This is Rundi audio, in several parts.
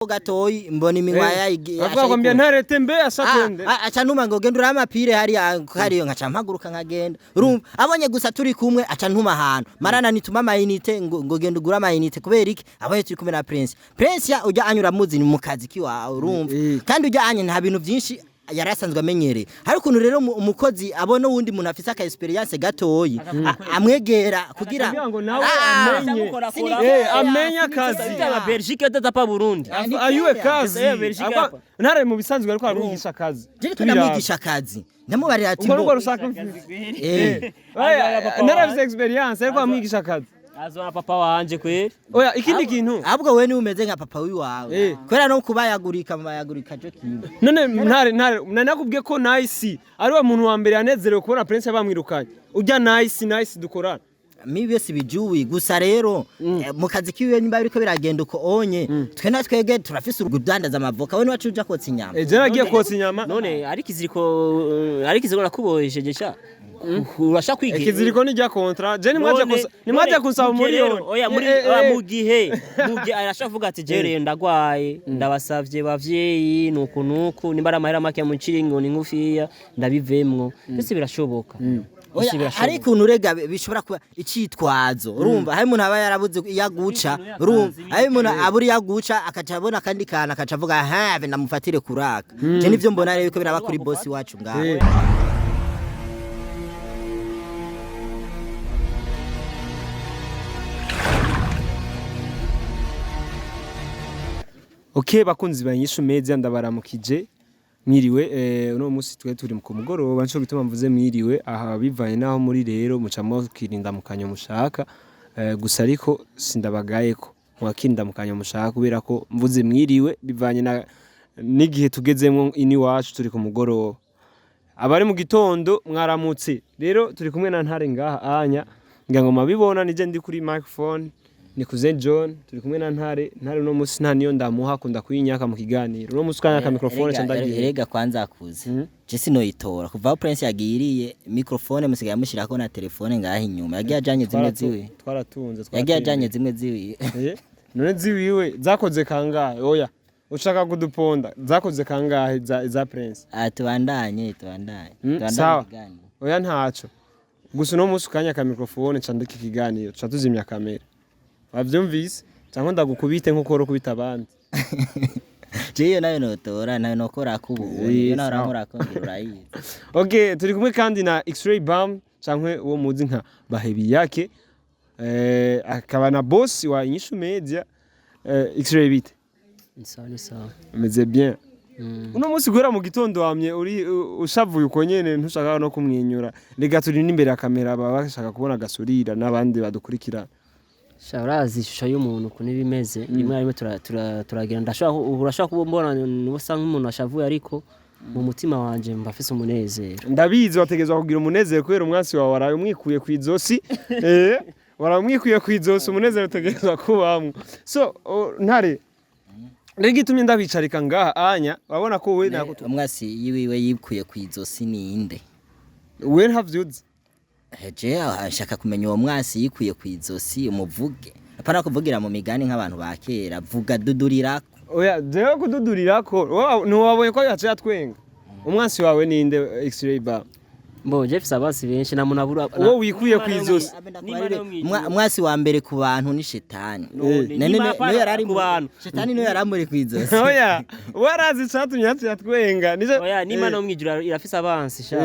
Gatoyi mbona iminwa Avuga ngo mbia ntarete mbe asatende. Aca ntuma ngo genda urabe amapire hariya hariyo, nkaca mpaguruka nkagenda. Urumva, abonye gusa turi kumwe aca ntuma ahantu marana nituma amayinite ngo genda ugure amayinite. Kubera iki? Abonye turi kumwe na Prince. Prince ya ujya anyura muzi ni mu kazi kiwawe, urumva. Kandi ujya anya nta bintu byinshi yari asanzwe amenyereye. Hari ukuntu rero umukozi abona uwundi muntu afise aka experience gatoyi, amwegera kugira Kugira ngo nawe amenye. Amenye akazi. Aba Belgique datapa Burundi. Ayuwe kazi. Belgique hapa. Ntare mu bisanzwe ariko aramwigisha akazi. Je niko ndamwigisha akazi, ndamubarira ati Ubwo nubwo ngo rusaka. Eh. Ntare afise experience ariko amwigisha akazi. Azona papa wanje kweri. Oya, ikindi kintu. Ahubwo we niwe umeze nka papa wiwawe. Kubera no kubayagurika mubayagurika jo kimwe. None ntare nanakubwiye ko Nice ari we muntu wa mbere yanezerewe kubona Prince bamwirukanye. Ujya Nice, Nice dukorana. Mibi sibijuwi gusa rero mu kazi kiwe nimba biriko biragenda uko onye, twe na twege turafise urudandaza amavoka, we niwacu uja kotsa inyama. Je nagiye kotsa inyama. None ariko iziriko ariko iziriko nakubohesheje sha. Urasha kwiga. Ikiziriko ni rya contrat. Je nimwaje kusa nimwaje kunsaba miliyoni. Oya, muri oya, mu gihe arasha kuvuga ati je rero ndagwaye, ndabasavye bavyeyi nuku nuku, nimba ari amahera make muciri ngo ni ngufiya ndabivemwo, byose birashoboka. Oya, Byose birashoboka. hari ukuntu urega bishobora kuba icitwazo. Urumva, hari umuntu aba yarabuze iyo aguca. Urumva, hari umuntu abura iyo aguca akaca abona akandi kantu akaca avuga have ndamufatire kuraka. Je nivyo mbona rero yuko biraba kuri bosi wacu ngaho. Ok, bakunzi ba Inyishu Media, ndabaramukije, mwiriwe. Uno munsi twe turi ku mugoroba, nico gituma mvuze mwiriwe. Aha bivanye naho muri rero mucamo kirinda mukanyo mushaka. Gusa ariko sindabagayeko mwakinda mukanyo mushaka, kubera ko mvuze mwiriwe bivanye na n'igihe tugezemwo ini wacu turi ku mugoroba, abari mu gitondo mwaramutse. Rero turi kumwe na Ntare ngaha anya, ngira ngo mabibona nije ndi kuri microphone ni Cousin John. Turi kumwe na Ntare. Ntare uno munsi nta niyo ndamuha, akunda kuyinyaka mu kiganiro. Uno munsi ukanyaka microphone ca ndagiye. Erega kwanza akuze, je sinoyitora kuva aho Prince yagiriye. Microphone musigaye amushirako na telefone ngaho inyuma, yagiye ajanye zimwe ziwe. Twaratunze. Yagiye ajanye zimwe ziwe. None ziwiwe zakoze kangahe? Oya, ushaka kuduponda, zakoze kangahe za Prince? Ah, tubandanye, tubandanye. Tubandanye Sawa. ikiganiro. Oya, ntaco, gusa uno munsi ukanyaka microphone ca ndeka ikiganiro, ca tuzimya kamera, wavyumvise? Cyangwa ndagukubite nkuko wari ukubita abandi. Je iyo nayo notora nayo nokora kubu iyo nawe Sawa. urankora ko urayizi. Okay, turi kumwe kandi na X-Ray Bam canke uwo muzi nka Bahebiyake, akaba na boss wa Inyishu Media. X-Ray, bite? Ni sawa, ni sawa. Umeze bien? Uno munsi guhera mu gitondo wamye uri ushavuye uko nyene, ntushaka no kumwenyura. Rega turi n'imbere ya kamera, baba bashaka kubona gasurira n'abandi badukurikira. Sha, urazi ishusho y'umuntu ukuntu iba imeze rimwe na rimwe turagira ndashobora urashobora kuba mbona usa nk'umuntu ashavuye, ariko mu mutima wanje mba mfise umunezero. Ndabizi, wategezwa kugira umunezero kubera umwansi wawe waraye umwikuye kw'izosi. Waraye umwikuye kw'izosi, umunezero utegerezwa kubamwo. So Ntare rero igitumye ndabicarika ngaha anya, urabona ko we Umwasi yiwiwe yikuye kw'izosi ninde? We ntavyuzi. Je nshaka kumenya uwo mwasi yikuye kw'izosi, umuvuge, apana kuvugira mu migani nk'abantu ba kera, vuga dudurirako. Oya, jewe kududurirako ntiwabonye ko yaciye atwenga? Umwansi wawe ninde, X-Ray Bar? Mbo je mfise abansi benshi, nta muntu abura. Uwo wikuye kw'izosi. Umwasi wa mbere ku bantu ni shetani. None, None niba niyo yari ari ku bantu. Shetani niyo yari amuri kw'izosi. Oya, warazi icatumye yaciye atwenga. Oya, n'Imana yo mwijuru irafise abansi sha.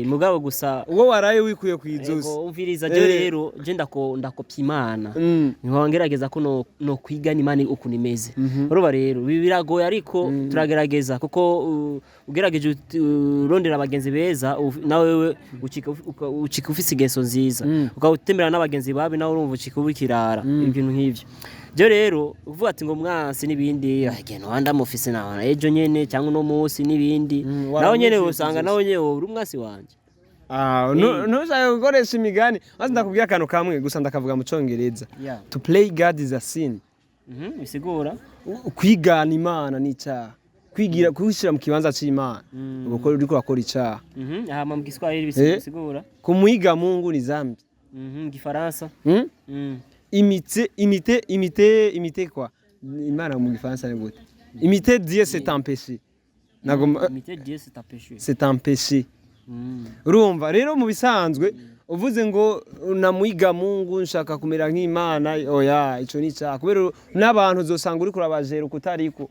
Mugabo gusa Uwo waraye wikuye kw'izosi. Ego, umviriza, je rero je ndakopya Imana. Nkaba ngerageza ko no kwigana Imana ukuntu imeze. Urumva rero ibi biragoye, ariko turagerageza kuko ugerageje urondera abagenzi beza, nawe wewe ucika ufise ingeso nziza, ukaba utemberana n'abagenzi babi, nawe urumva ucika uba ikirara, ibintu nk'ivyo. Je rero uvuga ati ngo mwansi n'ibindi, genda wandamufise nawe ejo nyene cyangwa uno munsi n'ibindi, nawe nyene Waramwikuye usanga kw'izosi. nawe nyene uri umwasi wanje. Ah, ntushake gukoresha imigani, maze ndakubwira akantu kamwe gusa, ndakavuga mu congereza. Yeah. To play God is a sin. Bisigura? Kwigana Imana ni icyaha, kwigira kwishyira mu kibanza c'Imana uba uriko urakora icyaha. Hama mu Giswahili bisigura? Kumwiga Mungu ni zambi. Mu Gifaransa? Hmm? Mm. Imite, imite, imite, imite kwa Imana mu gifaransa ni gute? Imiter Dieu, c'est un péché. Nagomba Imiter Dieu, c'est un péché. C'est un péché. Urumva rero, mu bisanzwe uvuze ngo namwiga Mungu, nshaka kumera nk'Imana, oya, ico ni icyaha, kubera n'abantu uzosanga uriko urabajera ukutariko.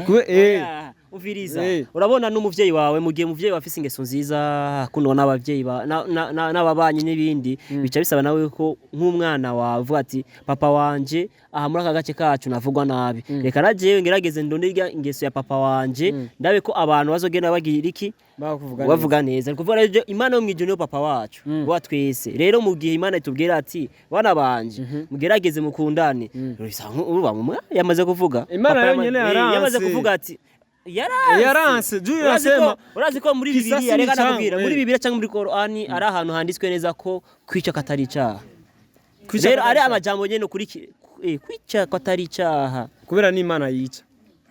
Oya, umviriza. Urabona n'umuvyeyi wawe, mu gihe umuvyeyi wawe afise ingeso nziza, akundwa n'abavyeyi n'ababanyi n'ibindi, bica bisaba nawe ko nk'umwana wawe uvuga ati: "Papa wanje aha muri aka gace kacu navugwa nabi, reka na jewe ngerageze ndonde irya ingeso ya papa wanje, ndabe ko abantu bazogenda bagira iki?" Bakuvuga neza. Bavuga neza. Ni kuvuga rero Imana yo mw'ijuru niyo papa wacu wa twese. Rero mu gihe Imana itubwira ati: "Bana banje, mugerageze mukundane," bisa uba mu yamaze kuvuga. Imana Papa yonyene yaranse. Yamaze kuvuga ati yaranse. Yaranse, juu Urazi ko irasema, urazi ko muri kisasi Bibiliya, ni reka changu, nakubwira, muri Bibiliya cyangwa muri Korani ari ahantu handitswe neza ko kwica katari icaha. Kwica Rero katari ari icaha. amajambo nyene kuri kwica katari icaha. Kubera n'Imana yica.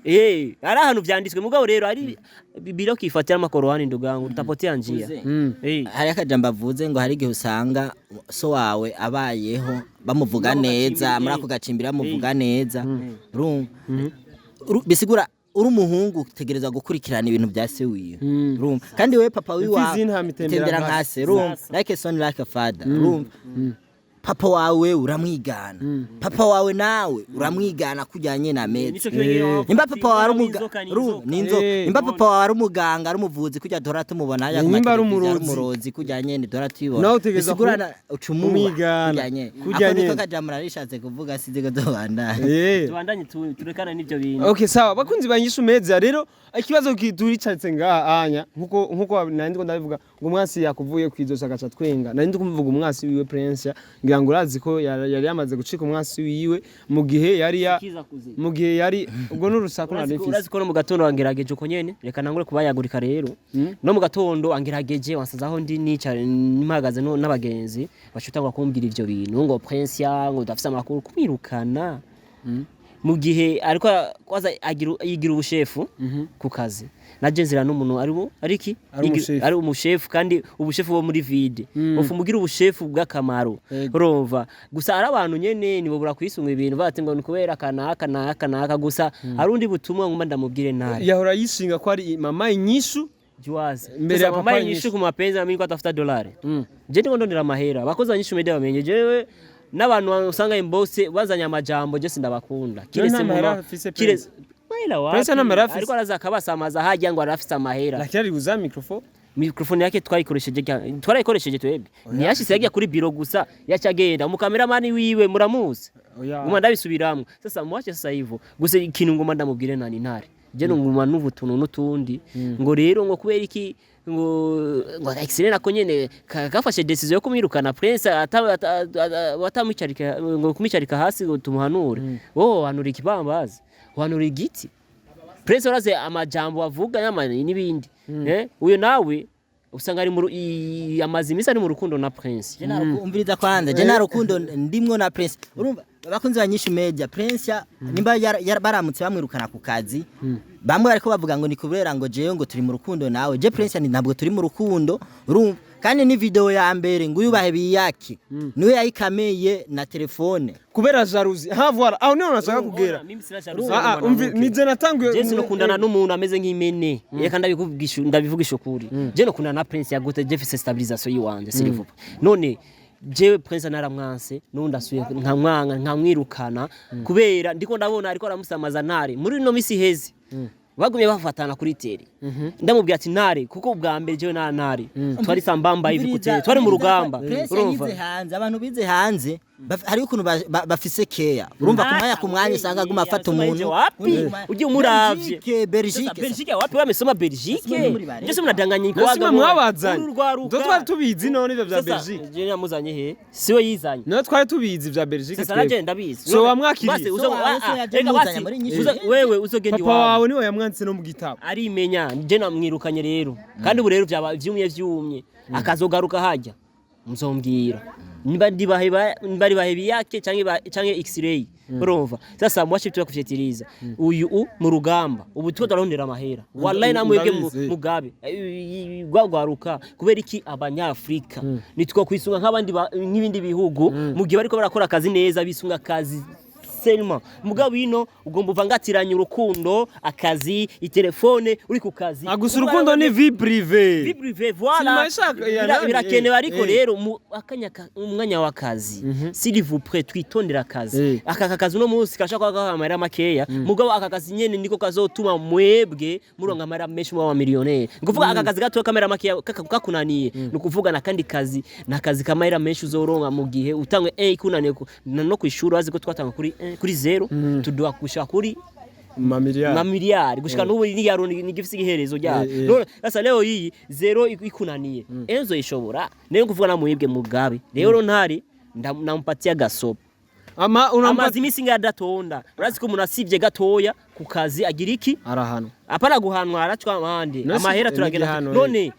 Ari ahantu vyanditswe, mugabo rero ari Bibiliya ukifatira amakorani, ndugu yangu, utapotea njia. Hari akajambo avuze ngo hari igihe usanga so wawe abayeho bamuvuga Muri ako neza, gacimbiri, muri ako gacimbiri bamuvuga neza. Urumva? Bisigura uri umuhungu utegerezwa gukurikirana ibintu bya se wiwe, urumva? Kandi wewe papa wiwawe Imfizi y'intama itembera itembera nka nka se, urumva? Like a son, like a father, urumva? Papa wawe uramwigana, papa wawe nawe uramwigana kujyanye na meza. Nico kimenyero. Nimba papa wawe ari Inzoka ni urumva, inzoka. ni inzoka. Nimba papa wawe ari umuganga, ari umuvuzi, kujya duhora tumubona hajya ku Nimba ari mateleviziyo, ari umurozi. umurozi, kujya nyene duhora tubibona, Nawe utegerezwa bisigura ucumuba kumwigana. kujya nyene. Kujya Ako niko nyene. kajambo narishatse kuvuga, sinzi ko tubandanya. Tubandanye, turekane n'ivyo bintu. Okay, sawa, bakunzi ba Nyishu Media. Rero ikibazo kituricaritse ngaha anya, nkuko nari ndiko ndabivuga ngo umwasi yakuvuye kwizosa agaca twenga, nari ndiko mvuga umwasi wiwe Prince, ngira ngo urazi ko yari yamaze gucika umwasi wiwe mu gihe yari ya Kiza kuzi. mu gihe yari ubwo n'urusaku nari mfise. Urazi ko no mu gatondo wangerageje uko nyene, reka nangure kubayagurika. Rero no mu gatondo angerageje wansaza aho ndi nicara mpagaze n'abagenzi, bacutangwa kumbwira ivyo bintu ngo Prince ya ngo udafise amakuru kumwirukana mu gihe ariko kwaza agira yigira ubushefu ku kazi. Naje nzira n'umuntu ari ariki Ari umushefu. Ari umushefu, kandi ubushefu bo muri vide ufu mugira ubushefu bw'akamaro. Urumva gusa ari abantu nyene nibo burakwisunga ibintu bati ngo ni kubera kanaka naka naka, gusa ari undi butumwa nguma ndamubwire nabi. Yahora yishinga ko ari mama Inyishu. Juwazi. Mbere ya Sasa papa mama Inyishu. Inyishu ku mapenzi na mimi kwa tafuta dolari. Je ndiko ndondera amahera. Abakozi ba Nyishu Media bamenye jewe n'abantu usanga inbox bazanye amajambo, je sindabakunda. Nta mahera afise Prince. Mahera wapi? Prince nta mahera afise. Ariko araza akabasamaza hajya ngo arafise amahera. Lakini aliguza microphone. Microphone yake twayikoresheje twarayikoresheje twebwe. Ntiyashise yagiye kuri biro gusa, yaca agenda. Umukameramani wiwe muramuzi. Oya. Nguma ndabisubiramwo. Sasa muwache sasa hivyo. Gusa ikintu nguma ndamubwire nani ntare. Je nguma n'ubutuntu n'utundi. Ngo rero ngo kubera iki ngo Excellent nako nyene gafashe decision yo kumwirukana Prince watamwicarika ngo kumwicarika hasi ngo tumuhanure. Oh, hanura ikibambazi. Hanura igiti. Prince uraze amajambo avuga yama n'ibindi. Uyo nawe usanga ari mu amaze iminsi ari mu rukundo na Prince. Je umviriza kwanza, je nta rukundo ndimwo na Prince, urumva? Abakunzi ba Nyinshi Media, Prince nimba baramutse bamwirukana ku kazi, bamwe bariko bavuga ngo ni kubera ngo jewe ngo turi mu rukundo nawe. Je Prince ni ntabwo turi mu rukundo, urumva? Kandi ni video ya mbere ngo uyubahe biyaki niwe yayikameye na telefone. Kubera jalousie, ha, voilà, aho niho nashaka kugera. Mimi sina jalousie. Ah ah, umvi nije natanguye. Je sinokundana n'umuntu ameze nk'imene. Reka ndabikuvugisha, ndabivugisha ukuri. Je nokundana na Prince yagute? Je fise stabilisation yiwanje, s'il vous plaît. None jewe Prince naramwanse, nundi asuye nkamwanga nkamwirukana kubera ndiko ndabona ariko aramusamaza ntare muri ino misi heze bagumye bafatana kuri tele. Ndamubwira ati ntare, kuko ubwa mbere jewe na ntare twari sambamba hivi kutele, twari mu rugamba. Prince Urumva? yize hanze, abantu bize hanze hariho ukuntu bafise keya, urumva? Ku mwanya usanga aguma afata umuntu. Wapi, ugiye umuravye. Belgique, Belgique. Belgique wapi? Wamesoma Belgique? Nasoma muri ba Byose mnadanganya. Nasima mwabazanye. Urwaruka. Ndo twari tubizi none ivyo vya Belgique. Je namuzanye he? Siwe yizanye. Niyo twari tubizi vya Belgique Sasa twebwe. naje ndabizi. So wamwakiriye? Basi So wawe se yaje reka muzanye basi, muri Nyishu. Wewe uzogenda Papa iwawe. wawe niwe yamwanditse no mu gitabo. Arimenya, je namwirukanye rero. Kandi ubu rero byaba vyumye vyumye. Akazogaruka hajya. Muzombwira. Niba ndibaheba, niba ribahe yake canke canke x-ray. Urumva? Sasa mwache tuya kufyetiriza. Uyu mu rugamba. Ubu tuko turarondera amahera. Wallahi namwebwe Ndabizi. Mugabe. Gwagwaruka kubera iki abanyafrika nitwo kwisunga nk'abandi nk'ibindi bihugu mu gihe bariko barakora akazi neza, bisunga akazi. seulement. Mugabo ino ugomba uvangatiranya urukundo, akazi, itelefone uri ku kazi. Ah, gusa urukundo ni vie privée. Vie privée, voilà. Si maisha ya nani, Birakenewe, ariko rero mu akanya umwanya w'akazi, s'il vous plaît, twitondera akazi. Aka kazi uno munsi kashaka kuba amahera makeya, mugabo aka kazi nyene niko kazotuma mwebwe muronka amahera menshi, muba miliyoneri. Ni kuvuga aka kazi gato kamera makeya kakunaniye, ni ukuvuga nakandi kazi nakazi kamahera menshi uzoronka mu gihe utangwe ikunaniye no kwishura. Urazi ko twatanga kuri kuri zero, tuduha gushika kuri Mamiliyari. Mamiliyari, gushika n'ubu ni nigifise igiherezo ryayo. None sasa leo iyi zero ikunaniye, enzo ishobora niyo kuvuga na muhibwe Mugabe rero ntari namupatia gasopo. Ama unampa Amaze iminsi ngaho adatonda. Urazi ko umuntu asivye gatoya ku kazi agira iki? Arahanwa. Apana guhanwa, aracwa amande. No, Amahera ni turagenda igihano, none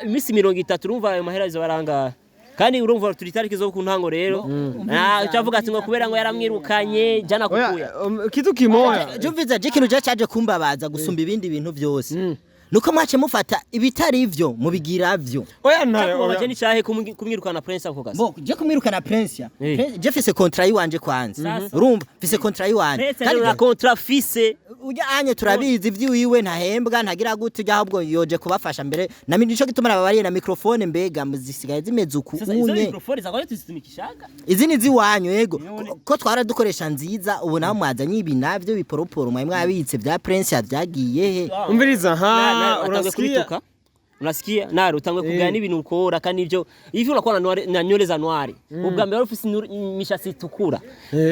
iminsi 30, urumva ayo mahera izo barangahe? Kandi urumva turi tariki zo ku ntango rero. Ah, ucavuga ati ngo kubera ngo yaramwirukanye jana kukuya. Oya, kitu kimoya. Jumviza, je ikintu je caje kumbabaza gusumba ibindi bintu byose nuko mwace mufata ibitari ivyo mubigira vyo. Oya, ntare, Cyakubabaje oya. ni cyahe kumwirukana Prince ako kazi? Bo je kumwirukana Prince ya je fise contrat yiwanje kwanza. Sasa. Urumva, fise contrat yiwanje. Prince rero na contrat fise. Ujya anye turabizi ivy'iwiwe, ntahembwa, ntagira gute, ujya ahubwo yoje kubafasha mbere na nico gituma nababariye na microphone mbega muzisigaye zimeze uku. Sasa izo Unye microphone zakoye tuzitumikishaga. Izi ni ziwanyu, yego, ko twara dukoresha nziza, ubu naho mwazanye ibi navyo biporoporo mwari mwabitse bya Prince byagiye he? Umviriza ha, Utanguye unasikia? kubituka, unasikia naro utanguye kugana ibintu ukora. Kandi ivyo hivi unakuwa na na nywele za noir, ubwa mbere wari ufise imishatsi itukura,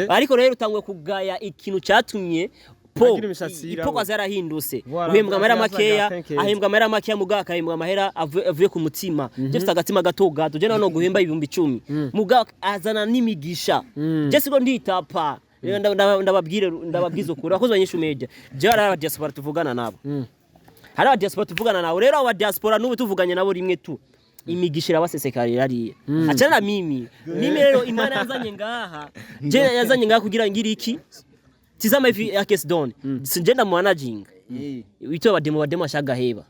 ariko rero utanguye kugaya ikintu cyatumye po Agira imishatsi yirabura. ipo kwaza yarahindutse. Voilà, Uhembwa amahera aza makeya, aga ahembwa amahera makeya, mugabo akahembwa amahera avuye ku mutima. Je mfite agatima gato gato, je no guhemba 10,000, mugabo azana n'imigisha. Je siko nditapa. Rero ndababwire, ndababwiza ukuri, abakozi ba Nyishu Media, je hari aba diaspora tuvugana nabo, hari aba diaspora tuvugana nabo. Rero aba diaspora n'ubu tuvuganye nabo rimwe tu, imigisha irabasesekarira ariya. Achana na mimi. Mimi rero Imana yazanye ngaha, je yazanye ngaha kugira ngire iki? Tizama hivi ya case don sinje ndamu managing wito abademo, bademo ashagaheba.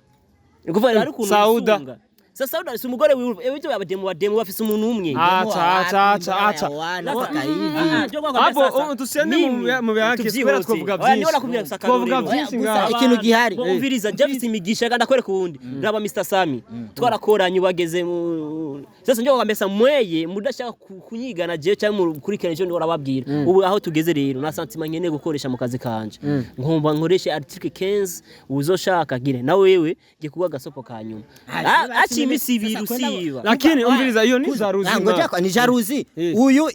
Ni kuvuga hari ukuntu Sauda. wisunga. Sasa Sauda si umugore wiwe, wito abademo, bademo bafise umuntu umwe. Acha, acha, acha, acha. Hapo tusiende mu byake kubera twavuga byinshi. Twavuga byinshi Gusa ngaha. ikintu gihari. Umviriza, je mfise imigisha kandi akwereka uwundi. Raba Mr Sami, twarakoranye, ubageze mu sasa njye kwambesa mweye mudashaka kunyigana je cyangwa mukurikirana icyo ndiko rababwira. Ubu aho tugeze rero na sentiment nkeneye gukoresha mu kazi kanje, nkumva nkoreshe article 15 uzoshaka gire na wewe ngiye kuba gasopo ka nyuma. Aciye imisi 2 usiba. Lakini umviriza, iyo ni jalousie. Ngo jako ni jalousie. Uyu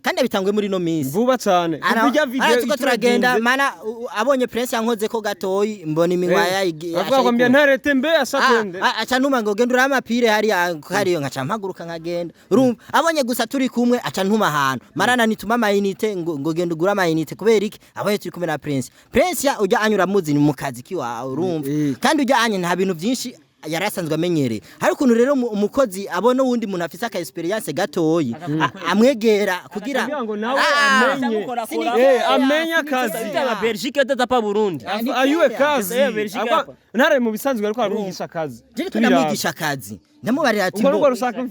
kandi abitanguye muri no minsi. Vuba cyane. Kuva video Tuko turagenda mana abonye Prince yankoze ko gatoyi, mbona iminwa yayi. Avuga ngo mbia ntarete mbe asatende. Aca ntuma ngo genda urabe amapire hariya hariyo, nkaca mpaguruka nkagenda. Urumva, abonye gusa turi kumwe aca ntuma ahantu, marana nituma amayinite ngo genda ugure amayinite. Kubera iki? Abonye turi kumwe na Prince. Prince ya ujya anyura muzi ni mu kazi kiwawe, urumva. Kandi ujya anye nta bintu byinshi yari asanzwe amenyereye. Hari ukuntu rero umukozi abona uwundi muntu afise aka experience gatoyi, amwegera kugira Kugira ngo nawe amenye. Amenye akazi. Aba Belgique datapa Burundi. Ayuwe kazi. Belgique hapa. Ntare mu bisanzwe ariko aramwigisha akazi. Je ndamwigisha akazi, ndamubarira ati Ubwo ngo nubwo rusaka.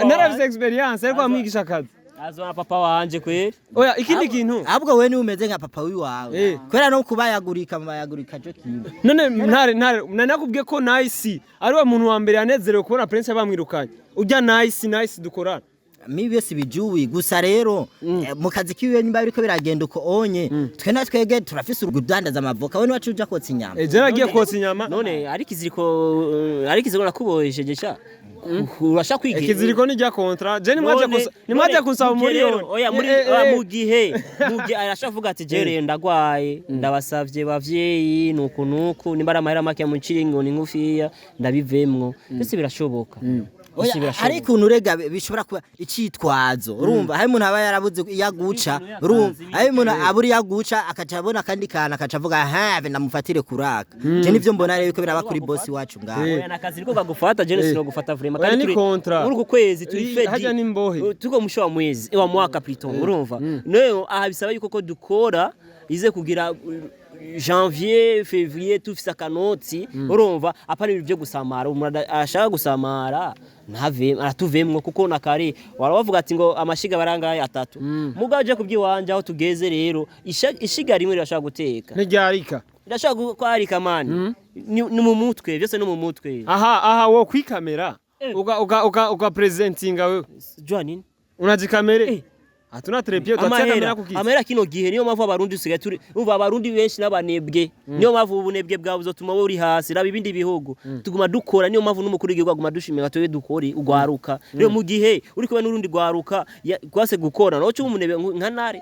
Ntare afise experience ariko amwigisha akazi. Azona papa wanje kweri. Oya, ikindi kintu. Ahubwo we niwe umeze nka papa wiwawe, kubera no kubayagurika mubayagurika cyo kimwe. None ntare nanakubwiye ko Nice ari we muntu wa mbere yanezerewe kubona Prince bamwirukanye. Ujya Nice, Nice dukorana. Mibi yose bijuwi gusa rero mu kazi kiwe nimba biriko biragenda uko onye, twe na twege turafise urudandaza amavoka, we niwacu uja kotsa inyama. Je nagiye kotsa inyama. None ariko iziriko, ariko iziriko nakubohesheje sha, urashaka kwiga. Ikiziriko ni rya contrat. Je nimwaje None- kusa nimwaje none kunsaba mu gihe rero, miliyoni. oya muri oya, mu gihe arashaka kuvuga ati je rero ndagwaye, ndabasavye bavyeyi, nuku nuku, nimba ari amahera make mucire ngo ni ngufiya ndabivemwo, byose birashoboka. Oya, Byose birashoboka. hari ukuntu urega bishobora kuba icitwazo. Urumva, hari umuntu aba yarabuze iyo aguca. Urumva, hari umuntu abura iyo aguca akaca abona akandi kantu akaca avuga have ndamufatire kuraka. Je nivyo mbona rero yuko biraba kuri boss wacu ngaho. Oya, nakazi niko kagufata, je sinogufata vraiment. Oya, Kandi ni contrat. muri uku kwezi turi fedi Harya ni imbohe. Tuko mwisho wa mwezi wa mwaka plutôt. Urumva nayo aha bisaba yuko ko dukora ize kugira Janvier, février tufise akanotsi, urumva, apana ibintu byo gusamara. Umuntu ashaka gusamara ntave, aratuvemwo, kuko na kare wara bavuga ati ngo amashiga barangaye atatu. Mugabo aje kubyiwanje aho tugeze rero, ishiga rimwe rirashaka guteka. Ntiryarika. Rirashaka kwarika, man. Ni mu mutwe byose, ni mu mutwe. Aha wo kwikamera. Eh. Uka presentinga wewe. Jua nini? Unajikamere. Eh. Hatuna trépied, utatia kamera Amahera kukizi. Amahera kino gihe, niyo mpamvu Abarundi dusigaye turi, umva, Abarundi benshi n'abanebwe. Niyo mpamvu ubunebwe bwawe buzotuma wowe uri hasi. Raba ibindi bihugu, tuguma dukora. Niyo mpamvu n'umukuru w'igihugu aguma dushimira twebwe dukore ugwaruka. Rero mu gihe uri kumwe n'urundi gwaruka kwase gukora, nawe uca umunebwe nka Ntare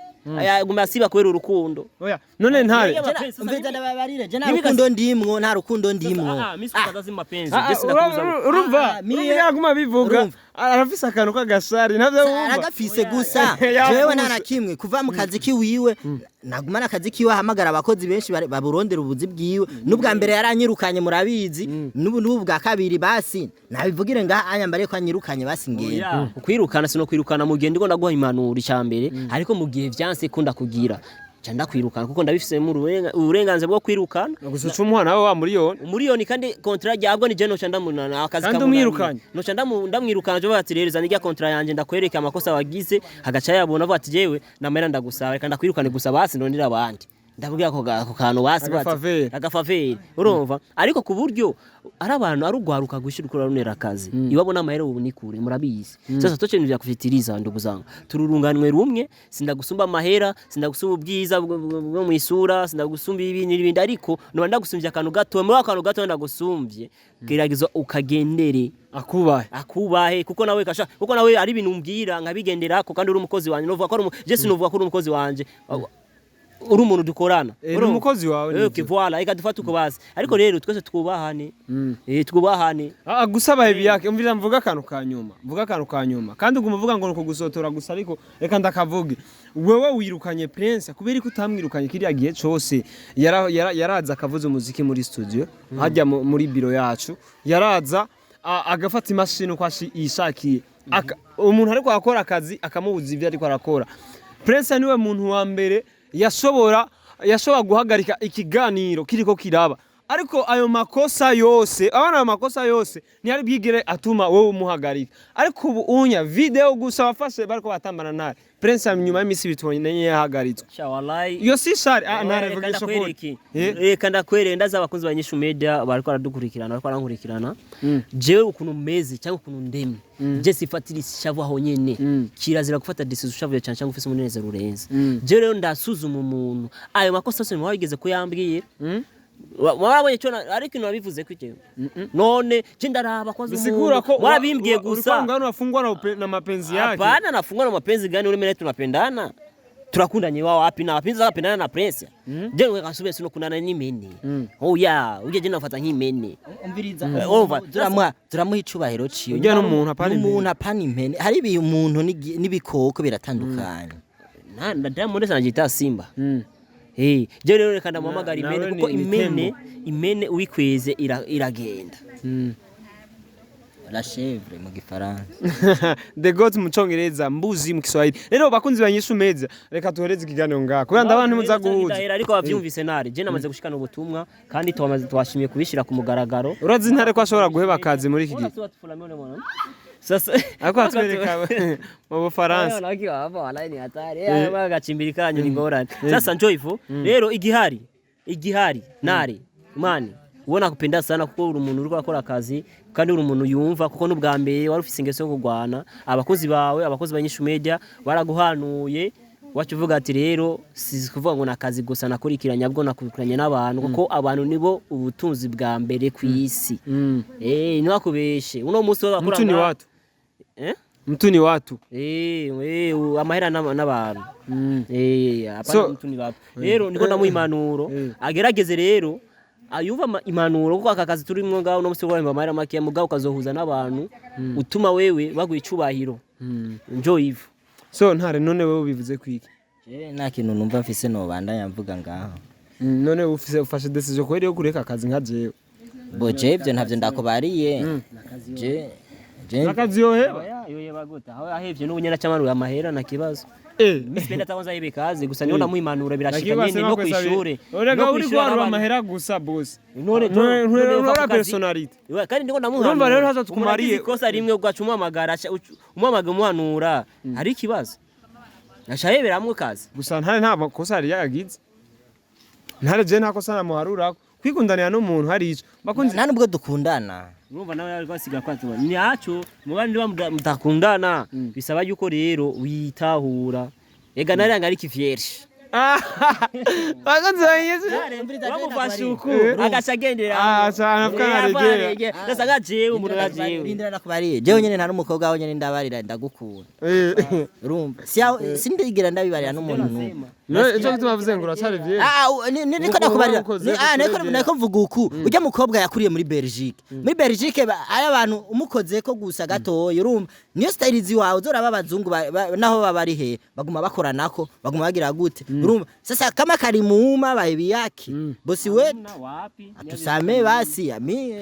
aguma asiba kubera urukundo. Oya, none Ntare. Umviriza, ndababarire, je nta rukundo ndimwo, nta rukundo ndimwo. Ah, mimi sikukaza mapenzi. Ah, Je sindakubuza. urumva. Ah, miye- Urumva yaguma bivuga. Urumva. Arafise akantu k'agasari ntavyo wumva. Aragafise gusa. Yapfushe. Jewe nta na kimwe kuva mu kazi kiwiwe, naguma n'akazi kiwe, ahamagara abakozi benshi baburondera ubuzi bwiwe. N'ubwa mbere yaranyirukanye, murabizi, n'ubu bwa kabiri. Basi nabivugire ngaha anyambariye ko anyirukanye, basi ngenda. Kwirukana sino kwirukana mu gihe ndiko ndaguha impanuro icambere, ariko mu gihe vyanse ko ndakugira nca ndakwirukana, kuko ndabifisemo uburenganzira bwo kwirukana. Gusa uca umuha nawe wa miliyoni. Umuriyoni kandi contrat ryabwo ni je noca ndamunana akazi. Kandi Kamunaniye. umwirukanye? Noca ndamwirukana, je bati rero zana irya contrat yanje ndakwereka amakosa wagize, agaca yabona avuga ati jewe namera ndagusaba, reka ndakwirukane gusa, basi ndondera abandi. Ndabwira ako kantu basi bati Agafaveri. Agafaveri, urumva, ariko ku buryo ari abantu ari ugwaruka gushira ukura runera akazi iwabo n'amahera ubu ni kure, murabizi. Sasa toce ibintu vya kufitiriza, ndugu zangu, tururunganwe rumwe. Sindagusumba amahera, sindagusumba ubwiza bwo mu isura, sindagusumba ibi n'ibindi, ariko noba ndagusumvye akantu gato. Muri ako kantu gato ndagusumvye, gerageza ukagendere. Akubahe. Akubahe, kuko nawe kasha, kuko nawe ari ibintu umbwira nkabigenderako, kandi uri umukozi wanje. Novuga ko ari je sinovuga ko uri umukozi wanje, uri umuntu dukorana. Eh, ni Urumva? umukozi wawe, Eh, okay, nivyo. voilà, reka dufate uko bazi, ariko rero twese twubahane, twubahane. Ah, gusaba ibi yake, umvira, mvuga akantu ka nyuma, mvuga akantu ka nyuma, kandi uguma uvuga ngo nukugusotora gusa, ariko reka ndakavuge. Wewe wirukanye Prince kubera ko utamwirukanye kiriya gihe cose yaraza akavuza umuziki muri studio hajya muri biro yacu, yaraza agafata imashini uko yishakiye. Umuntu ariko akora akazi akamubuza ibyo ariko arakora. Prince niwe muntu wa mbere yashobora guhagarika ikiganiro kiriko kiraba, ariko ayo makosa yose abana, ayo makosa yose ntiyari bwigere atuma wowe umuhagarika. Ariko ubu unya video gusa wafashe bariko batambana Ntare, Prince nyuma y'imisi ibiri tubonye yahagaritswe. Sha, wallahi. Iyo si shari, ah, Ntare, Reka vugisha ukuri. ndakwereke. Reka ndakwereke, ndaza abakunzi ba Nyishu Media bariko baradukurikirana, bariko barankurikirana. Jewe ukuntu meze cyangwa ukuntu ndemye, je sifatira ishavu aho nyene. Kirazira gufata decision ushavuye cyane cyangwa ufise umunezero urenze. Jewe rero ndasuzuma umuntu, ayo makosa yose mwabigeze kuyambwira. Warabonye cyo ariko ibintu wabivuze ko jewe none je ndaraba kwanza Bisigura umuntu ko warabimbwiye gusa. Ulikuwa unafungwa na mapenzi yake. Hapana, nafungwa na mapenzi gani? Ule mimi tunapendana, turakundanye wao wapi? Na mapenzi akapendana na Prince, je kasube sino kunana n'imene. Oya, uje je nafata nk'imene. Umviriza. Urumva? Turamuha icubahiro ciwe. Urya n'umuntu, apana impene. N'umuntu, apana impene. Hari ibi umuntu n'ibikoko biratandukanye. Na Diamond sanajita Simba. Eh, je rero reka ndamuhamagara Nawe imene, kuko ni imene tembo. Imene uyikweze iragenda. La chèvre mu gifaransa. The goat mu Congereza, mbuzi mu Kiswahili. Rero bakunzi ba Nyishu Media, reka tuhereze ikiganiro ngaha kubera ndabona ntimuza guhuza. Ndahera, ariko bavyumvise nare je namaze gushikana ubutumwa, kandi twamaze twashimiye kubishira ku mugaragaro. Urazi Ntare ko ashobora guheba akazi muri iki gihe. Sasa ariko atwereka mu Bufaransa. Agacimbiri kanyu ni ngorane. Sasa njo hivyo rero, igihari nare mani ubona kupenda sana, kuko uri umuntu uri gukora akazi kandi uri umuntu yumva, kuko n'ubwa mbere wari ufise ingeso yo kurwana abakozi bawe, abakozi ba Nyishu Media baraguhanuye, wacu uvuga ati rero si kuvuga ngo nakazi gusa nakurikiranye, ahubwo nakurikiranye n'abantu, kuko abantu nibo ubutunzi bwa mbere ku isi. Eh, ntiwakubeshe uno munsi w'abakora Mtu ni watu. Eh? Mtu ni watu. Eh, eh, amahera n'abantu. Eh, hapana, mtu ni watu. Rero niko ndamuha impanuro, agerageze rero ayumva impanuro, kuko aka kazi turimwo ngaho uno musi wahemba amahera makeya, mugabo ukazohuza n'abantu utuma wewe baguha icubahiro. Njo hivyo. So Ntare, none wewe ubivuze kwiki? Je nta kintu numva mfise nobandanya mvuga ngaho. None ufise ufashe decision kweri yo kureka akazi nka jewe? Bo je ivyo ntavyo ndakubariye. Je Akazi yoheba. Oya, yoyeba gute? Aho ahevye n'ubu nyene acamanura amahera na kibazo. Miss Benda atabanza yebe kazi gusa niho namuimanura birashika Lakini nyene no kwishure. Urega No uri kw'ishure guharura abana- amahera gusa, boss. None none uva ntura ku kazi. personality. Iwe, kandi ndiko ndamuhanura. Urumva rero haza Umuntu tukumariye. agize ikosa rimwe ugaca umuhamagara, umuhamagara umuhanura, hari ikibazo aca yeberamwo kazi. Gusa Ntare nta makosa yari yagize. Ntare je nta kosa namuharurako. Kwikundanira n'umuntu hari ico. Bakunzi Nta nubwo dukundana. Urumva nawe ariko asiga kwatuba nyaco mubandi niba mutakundana, bisaba yuko rero witahura ega naranga ari kivierge. Bakunzi banyize. Bamufashe uku agaca agendera. Ah, cyane avuga nkaregera. Ndasa nka jewe umuntu nka jewe. Rindira nakubariye, jewe nyene nta n'umukobwa we nyene ndabarira ndagukunda. Urumva sindigera ndabibarira n'umuntu n'umwe. No, ico gituma avuze ngo uracari vierge. Ah, niko ndakubarira. Uko Niko ukoze. Niko mvuga uku ujya mukobwa yakuriye muri Belgique. Muri Belgique ari abantu umukoze ko gusa gatoya, urumva niyo style ziwawe uzoraba abazungu naho baba bari he baguma bakoranako, baguma bagira gute, urumva sasa kama karimuuma baby yake bosi wetu Wapi? atusame basi ami.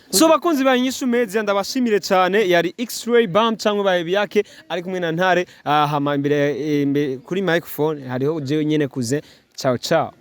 So bakunzi ba Inyishu Media, ndabashimire cyane. Yari X-Ray Bam cyangwa baby yake ari kumwe na Ntare. Hama imbere kuri microphone hariho jewe nyene kuze. Ciao ciao.